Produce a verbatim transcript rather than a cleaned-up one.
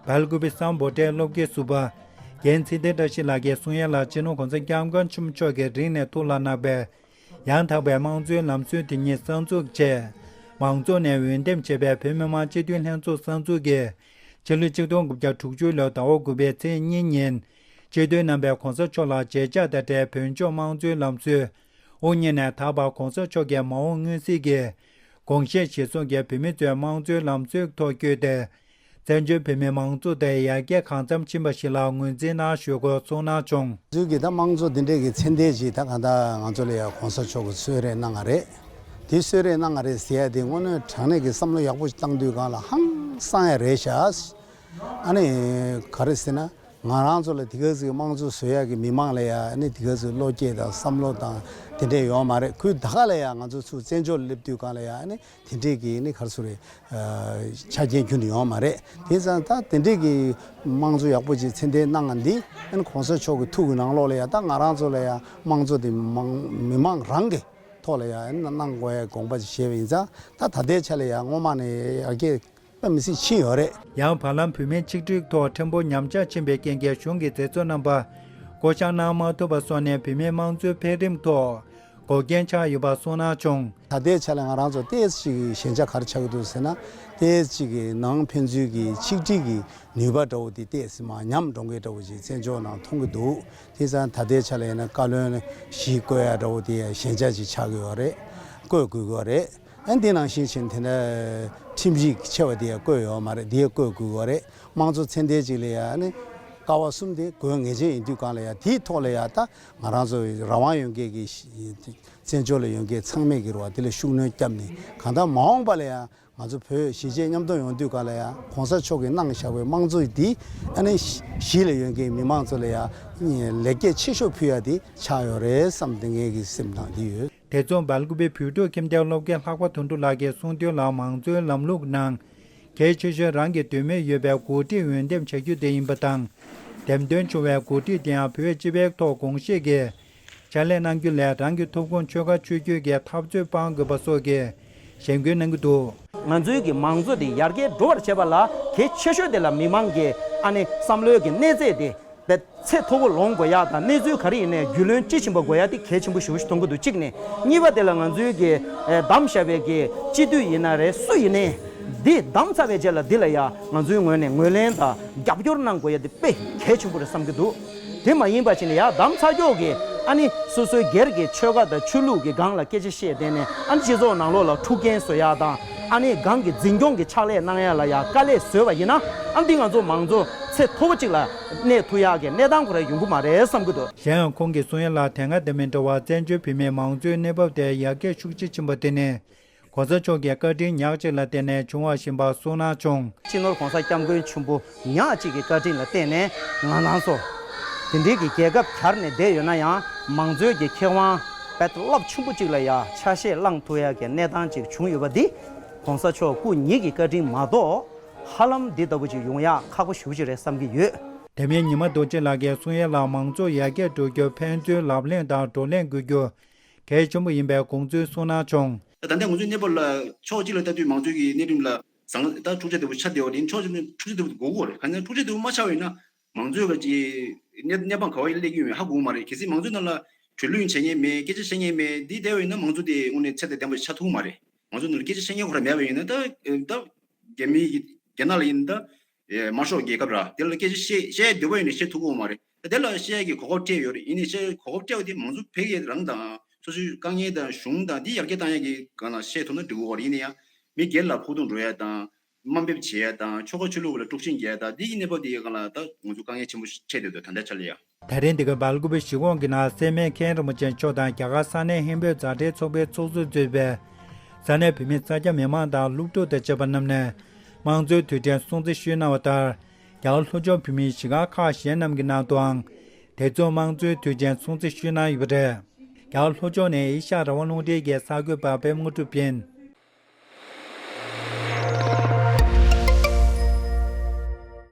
སྦེལ་ཀོབ་སམ་བྷོ་ཊའི་སློབ་དགེ་ཟུར་པ་རྒན་ཚེ་བརྟན་བཀྲ་ཤིས་ལགས་ཀྱིས་གསུང་ཡ་ལ། སྤྱི་ནོར་༸གོང་ས་༸སྐྱབས་མགོན་ཆེན་པོ་མཆོག་གིས་རིང་ནས་ཐུགས་ལ་བརྣག་པའི་ཡང་དག་པའི་དམངས་གཙོའི་ལམ་སྲོལ་དེ་ཉིད་གསར་འཛུགས་བྱས། མང་ཚོགས་ནས་འོས་འདེམས་བྱས་པའི་བོད་མི་མང་སྤྱི་འཐུས་ལྷན་ཚོགས་གསར་འཛུགས་ཀྱིས། ཕྱི་ལོ་ཆིག་སྟོང་དགུ་བརྒྱ་དྲུག་ཅུ་ལོའི་ཟླ་བ་དགུ་པའི་ཚེས་གཉིས་ཉིན། སྤྱི་འཐུས་རྣམ་པས་༸གོང་ས་མཆོག་ལ་མཇལ་ཕྱག་དང་འབྲེལ་བོད་ལྗོངས་དམངས་གཙོའི་ལམ་སྲོལ་དབུ་བརྙེས་ནས། ད་བར་༸གོང་ས་མཆོག་གིས་མ་འོངས་མངོན་གསལ་གྱི་དགོངས་བཞེད་གཞིར་བཟུང་གིས་བོད་མི་ཚོས་དམངས་གཙོའི་ལམ་སྲོལ་ཐོག་བསྐྱོད་དེ། བཙན་བྱོལ་བོད་མིའི་མང་གཙོ་དེ་ཡར་རྒྱས་གང་འཚམ་ཕྱིན་པ་ཞིག་ལ་ངོས་འཛིན་གནང་ཞུ་དགོས་གསུངས་གནང་བྱུང་། ཚུལ་གྱི་ད་དམངས་གཙོ་འདི་འདྲས་ཀྱི་ཚད་ལྡན་ཞིག་ད་གང་ལྟར་ང་ཚོ་ལ་ཡང་༸གོང་ས་མཆོག་གིས་གསོལ་རས་གནང་བ་རེད། དེ་གསོལ་རས་གནང་བ་རེད་ཟེར་ཡ་དེ་དངོས་གནས་དྲང་གནས་ཀྱི་བསམ་བློ་ཡག་པོ་ཞིག་བཏང་དུས་སྒང་ལ་ཧང་སང་ཡ་རེད་ཤག་ཨ་ནི་ག་རེ་ཟེར་ན། ང་རང་ཚོ་ལ་དེ་ག་ཚོད་དམངས་གཙོ་བཟོ་ཡག་གི་མི་མང་ལ་ཡ། ཨ་ནི་དེ་ག་ཚོད་བློ་སྐྱེད་དང་བསམ་བློ་དང་དེ་འདྲས་ཡོད་མ་རེད། ཁུལ་ད་ག་ལ་ཡ་ང་ཚོ་ཚུར་བཙན་བྱོལ་སླེབས་དུས་སྒང་ལ་ཡ། ཨ་ནི་དེ་འདྲས་ཀྱི་ནི་ག་རེ་ཟེར་རེད། ཆ་རྐྱེན་ཁྱོན་ནས་ཡོད་མ་རེད། དེ་ཙང་ད་དེ་འདྲས་ཀྱི་དམངས་གཙོ་ཡག་པོ་ཅིག་ཚད་ལྡན་གནང་བ་འདི། ཨ་ནི་༸གོང་ས་མཆོག་གི་ཐུགས་ཀྱི་ནང་ལོགས་ལ་ཡ། ད་ང་རང་ཚོ་ལ་ཡ་དམངས་གཙོ་དེ་མང་མི་མང་རང་གི་ཐོག་ལ་ཡ། ཨ་ནི་གནང་དགོས་ཡ་དགོངས་པ་ཅིག་བཞེས་པ་ཡིན་ཙང་། ད་ད་ལྟའི་ཆ་ལ་ཡ་སྔོན་མ་ནས་ཡར་རྒྱས་དཔེ་མི་སྲིད་ཕྱིན་ཡོད་རེད། ཡང་བར་ལམ་བོད་མིའི་ཆིག་སྒྲིལ་ཐོག་ཕྲན་བུ་ཉམས་ཆག་ཕྱིན་པའི་རྐྱེན་གྱིས་གཞུང་གི་མཛད་གཙོ་རྣམ་པ་བསྐོ་བཞག་གནང་མ་ཐུབ་པ་སོགས་ནས་བོད་མིའི་དམངས་གཙོའི་འཕེལ་རིམ་ཐོག་འགོག་རྐྱེན་ཆགས་ཡོད་པ་གསུངས་གནང་བྱུང་། ད་ལྟའི་ཆ་ལ་ང་རང་ཚོ་ཏོག་ཙམ་ཞིག་གི་ཞན་ཆ་ག་རེ་ཆགས་ཀྱི་འདུག་ཟེར་ན། ཏོག་ཙམ་ཞིག་གི་ནང་ཕན་ཚུན་གྱི་ཆིག་སྒྲིལ་གྱི་ནུས་པ་འདྲ་བོ་དེ་ཏོག་ཙམ་མར་ཉམས་འགྲོ་མཁན་འདྲ་བོ་ཞིག་བཙན་བྱོལ་ནང་མཐོང་གི་འདུག་དེ་ཙང་ད་ལྟའི་ཆ་ལ་ཡིན་ན་བཀའ་བློན་བཞི་བསྐོ་ཡ་འདྲ་བོ་དེ་ཡང་ཞན་ཆ་ཅིག་ཆགས་ཀྱི་ཡོད་རེད། བསྐོ་དགོས་ཀྱི་ཡོད་རེད། ཨ་ནི་དེ་ནང་བཞིན་བྱས་དེ་འདྲ་ཁྲིམས་ཡིག་ཆེ་བ་དེ་ཡང་བསྐོས་ཡོད་མ་རེད། དེ་ཡང་བསྐོ་དགོས་ཀྱི་ཡོད་རེད། དམངས་གཙོ་ཚད་ལྡན་ཅིག་ལ་ཡ། ཨ་ནི་ཀ་བ་གསུམ་དེ་དགོས་ངེས་ཅན་ཡིན་དུས་སྒང་ལ་ཡ། དེའི་ཐོག་ལ་ཡ་ད་ང་རང་ཚོ་རང་དབང་ཡོད་མཁན་གྱི་བཙན་བྱོལ་ལ་ཡོད་མཁན་ཚང་མས་ཀྱི་རེད་བ། དེ་ལ་ཤུགས་སྣོན་བརྒྱབ་ནས། གང་ལྟར་མ་འོངས་པ་ལ་ཡ་ང་ཚོ་བོད་གཞིས་བྱེས་མཉམ་འཛོམས་ཡོང་དུས་སྒང་ལ་ཡ། ༸གོང་ས་མཆོག་གིས་གནང་བཞག་པའི་དམངས་གཙོ་འདི། ཨ་ནི་གཞིས་ལ་ཡོད་མཁན་མི་མང་ཚོ་ལ་ཡ་ལེགས་སྐྱེས་ཆེ་ཤོས་ཕུལ་ཡ་དེ་ཆགས་ཡོད་རེད་བསམ་སྟེ་ངའི་གི་སེམས་ནང་དེ་ཡོད། དེ་མཚུངས་སྦེལ་ཀོབ་བོད་ཕྲུག་ཁྱིམ་སྡེའི་སློབ་དགེ་ལྷག་པ་དོན་གྲུབ་ལགས་ཀྱིས་གསུངས་དོན་ལ། མང་གཙོའི་ལམ་ལུགས་ནང་གལ་ཆེ་ཤོས་རང་གི་འདོད་མོས་ཡོད་པའི་འགོ་ཁྲིད་འོས་འདེམས་བྱ་རྒྱུ་དེ་ཡིན་པ་དང་། འདེམས་ཐོན་བྱུང་བའི་འགོ་ཁྲིད་དེ་ཡང་བོད་སྤྱི་པའི་ཐོག་དགོངས་བཞེས་ཀྱིས་ཕྱག་ལས་གནང་རྒྱུ་ལས། རང་གི་ཐོབ་ཁུངས་ཆོལ་ཁ་ཆོས་བརྒྱུད་ཀྱི་འཐབ་རྩོད་སྤང་དགོས་པ་སོགས་ཀྱི་ཞེན་སྐུལ་གནང་གི་འདུག། ང་ཚོའི་གི་མང་གཙོ་དེ་ཡར་རྒྱས་འགྲོ་བར་བྱེད་པ་ལ་གལ་ཆེ་ཤོས་དེ་ལ་མི་མང་གི་ཨ་ནི་བསམ་བློའི་གི་གནས་ཚད་དེ་དཔེ་ཚད་མཐོ་པོ་ལོངས་དགོས་ཡ་དང་། གནས་ཚུལ་ག་རེ་ཡིན་ནའི་རྒྱུས་ལོན་དཔྱིས་ཕྱིན་པ་དགོས་ཡ་དེ་གལ་ཆེན་པོ་ཞེ་པོ་ཞིག་མཐོང་གི་འདུག། གཅིག་ནས། གཉིས་པ་དེ་ལ་ང་ཚོའི་གི་ཨེ་བདམས་བཞག་པའི་གི་སྤྱི་འཐུས་ཡིན་ན་རེད། སུ་ཡིན་ནའི་འདི་བདམས་ཚར་བའི་རྗེས་ལ་འདི་ལ་ཡ་ང་ཚོའི་ངོས་ནས་ངོས་ལེན་དང་རྒྱབ་སྐྱོར་གནང་དགོས་ཡ་དེ་དཔེ་གལ་ཆེན་པོ་རེད་བསམ་གྱི་འདུག། དེ་མ་ཡིན་པ་ཞིག་ནས་ཡར་བདམས་ཚར་ཀྱོག་གི་ཨ་ནི་སོ་སོའི་སྒེར་གྱི་ཆོལ་ཁ་དང་ཆོས་ལུགས་ཀྱི་སྒང་ལ་སྐད་ཆ་བཤད་བསྡད་ནས། ཨ་ནི་སྤྱི་ཚོགས་ནང་ལོགས་ལ་འཁྲུག་རྐྱེན་བཟོ་ཡ་དང་། ཨ་ནི་སྒང་གི་འཛིན་སྐྱོང་གི་ཕྱག་ལས་གནང་ཡ་ལ་ཡ་དཀའ་ལས་བཟོས་པ་ཡིན་ན། ཨ་ནི་འདི་ང་ཚོ་མང་གཙོ་ཚད་མཐོ་པོ་ཅིག་ལ་གནས་ཐུབ་ཡག་གི་གནས་སྟངས་ཁོ་རང་ཡོང་གི་མ་རེད་བསམ་གྱི་འདུག། གཞན་ཡང་ཁོང་གིས་གསུང་ཡ་ལ། དེ་སྔ་དེ་མིན་འདྲ་བར་བཙན་བྱོལ་བོད་མིའི་མང་གཙོའི་གནས་བབ་དེ་ཡར་རྒྱས་ཤུགས་ཆེ་ཕྱིན་པ་དེ་ནི། ༸གོང་ས་མཆོག་གི་བཀའ་དྲིན་ཉག་གཅིག་ལ་བརྟེན་ནས་བྱུང་བ་ཡིན་པ་གསུངས་གནང་བྱུང་། སྤྱི་ནོར་༸གོང་ས་༸སྐྱབས་མགོན་ཆེན་པོ་ཉག་གཅིག་གི་བཀའ་དྲིན་ལ་བརྟེན་ནས། ང་རང་ཚོ་དེ་འདྲའི་གི་རྒྱལ་ཁབ་གྱར་ནས་བསྡད་ཡོད་ན་ཡང་། མང་གཙོའི་གི་ཁེ་དབང་དཔེ་རླབས་ཆེན་པོ་ཅིག་ལ་ཡ་ཆ་ཤས་བླངས་ཐུབ་ཡ་གི་གནས་སྟངས་ཅིག་བྱུང་ཡོད་པ་འདི། ༸གོང་ས་མཆོག་སྐུ་ཉིད་ཀྱི་བཀའ་དྲིན་མ་གཏོགས། ཧ་ལམ་འདི་ལྟ་བུ་ཅིག་ཡོང་ཡག་ཁག་པོ་ཞེ་པོ་ཅིག་རེད་བསམ་གྱི་ཡོད། དེ་མིན་ཉི་མ་རྡོ་རྗེ་ལགས་ཀྱིས་གསུང་ཡ་ལ། མང་གཙོ་ཡར་རྒྱས་འགྲོ་རྒྱུར་ཕན་ཚུན་ལབ་གླེང་དང་བགྲོ་གླེང་དགོས་རྒྱུ་གལ་ཆེན་པོ་ཡིན་པའི་དགོངས་ཚུལ་གསུངས་གནང་བྱུང་། ད་ལྟ་ང་ཚོའི་གནས་བབ་ལ་ཕྱོགས་གཅིག་ལ་ལྟ་དུས་མང་གཙོའི་གི་གནས་རིམ་ལ་བཟང་། ད་འཁྲུག་ཆ་དེ་བོ་ཆགས་བསྡད་པ་དེ། ཕྱོགས་གཅིག་ནས་འཁྲུག་ཆ་དེ་བོ་དགོས་ཀྱི་རེད། གང་ཡིན་ན་འཁྲུག་ཆ་དེ་བོ་མ་ཆགས་པ་ཡིན་ན། མང་གཙོའི་ག་ཅིག་གནས་གནས་སྟངས་ག་བ་ཡིན་སླེབས་ཀྱི་ཡོད་མེད་ཧ་གོ་གི་མ་རེད། གལ་སྲིད་མང་གཙོའི་ནང་ལ་གྲོས་བསླུར་བྱེད་མཁན་མེད། སྐད་ཆ་བཤད་མཁན་མེད། འདི་བསྡད་པ་ཡིན་ན། མང་གཙོ་དེ་དངོས་གནས་ཚད་དང་ལྡན་པ་ཆགས་ཐུབ་ཀྱི་མ་རེད། མང་གཙོའི་ནང་ལ་སྐད་ཆ་བཤད་མཁན་ཁོ་རང་མེད་པ་ཡིན་ན། ད་ད་རྒྱ་མི་རྒྱ་ནག་ལ་ཡིན་ན། ད་དམར་ཤོག་རྒྱལ་ཁབ་ར། དེ་ལ་སྐད་ཆ་བཤད་བཤད་འདོད་པ་ཡིན་ན་བཤད་ཐུབ་ཀྱི་ཡོད་མ་རེད། ད་དེ་ལ་བཤད་ཡ་གི་གོ་སྐབས་སྤྲད་ཡོད་རེད། ཡིན་ནའི་བཤད་གོ་སྐབས་སྤྲད་པ་དེ་མང་གཙོ་ཕལ་སྐད་རང་དང་། སོ་སོའི་དཀའ་ངལ་དང་གཞུང་དང་འདི་ཡར་རྒྱས་བཏང་ཡ་གི་སྒང་ལ་བཤད་ཐུབ་ན་འགྲིག་གི་ཡོད་རེད། ཡིན་ན་ཡང་མི་སྒེར་ལ་ཕོག་ཐུག་འགྲོ་ཡ་དང་། དམའ་འབེབས་བྱེད་ཡ་དང་། ཆོལ་ཁ་ཆོས་ལུགས་ལ་དཀྲུག་ཤིང་རྒྱག་ཡ་དང་། འདི་གི་གནས་བབ་དེ་ཡི་སྒང་ལ་ད་ང་ཚོ་དཀའ་ངལ་ཆེན་པོ་འཕྲད་བསྡད་འདུག། ད་ལྟའི་ཆ་ལ་ཡ། ད་རིང་འདི་ག་སྦེལ་ཀོབ་གཞིས་ཁོངས་ཀྱི་ནང་སྲེད་མེད་མཁན་རིན་པོ་ཆེ་མཆོག་དང་། རྒྱ་གར་ས་གནས་ཧིན་བོད་མཛའ་འབྲེལ་ཚོགས་པའི་ཚོགས་གཙོས་གཙོས་པའི་ས་གནས་བོད་མི་ས་སྐྱ་མི་མང་དང་སློབ་ཕྲུག་དང་བཅས་པ་རྣམས་ནས་དམངས་གཙོའི་དུས་དྲན་སྲུང་བརྩི་ཞུས་གནང་བ་ལྟར། རྒྱ་གར་ལྷོ་ཕྱོགས་བོད་མིའི་གཞིས་སྒར་ཁག་གཞན་རྣམས་ཀྱི་ནང་དུའང་དེ་མཚུངས་དམངས་གཙོའི་དུས་ཆེན་སྲུང་བརྩི་ཞུས་གནང་ཡོད་པ་རེད། རྒྱ་གར་ལྷོ་ཕྱོགས་ནས་ཨེ་ཤ་ཡ་རང་དབང་རླུང་འཕྲིན་གྱི་གསར་འགོད་པ་པད་མ་དངོས་གྲུབ་ཡིན།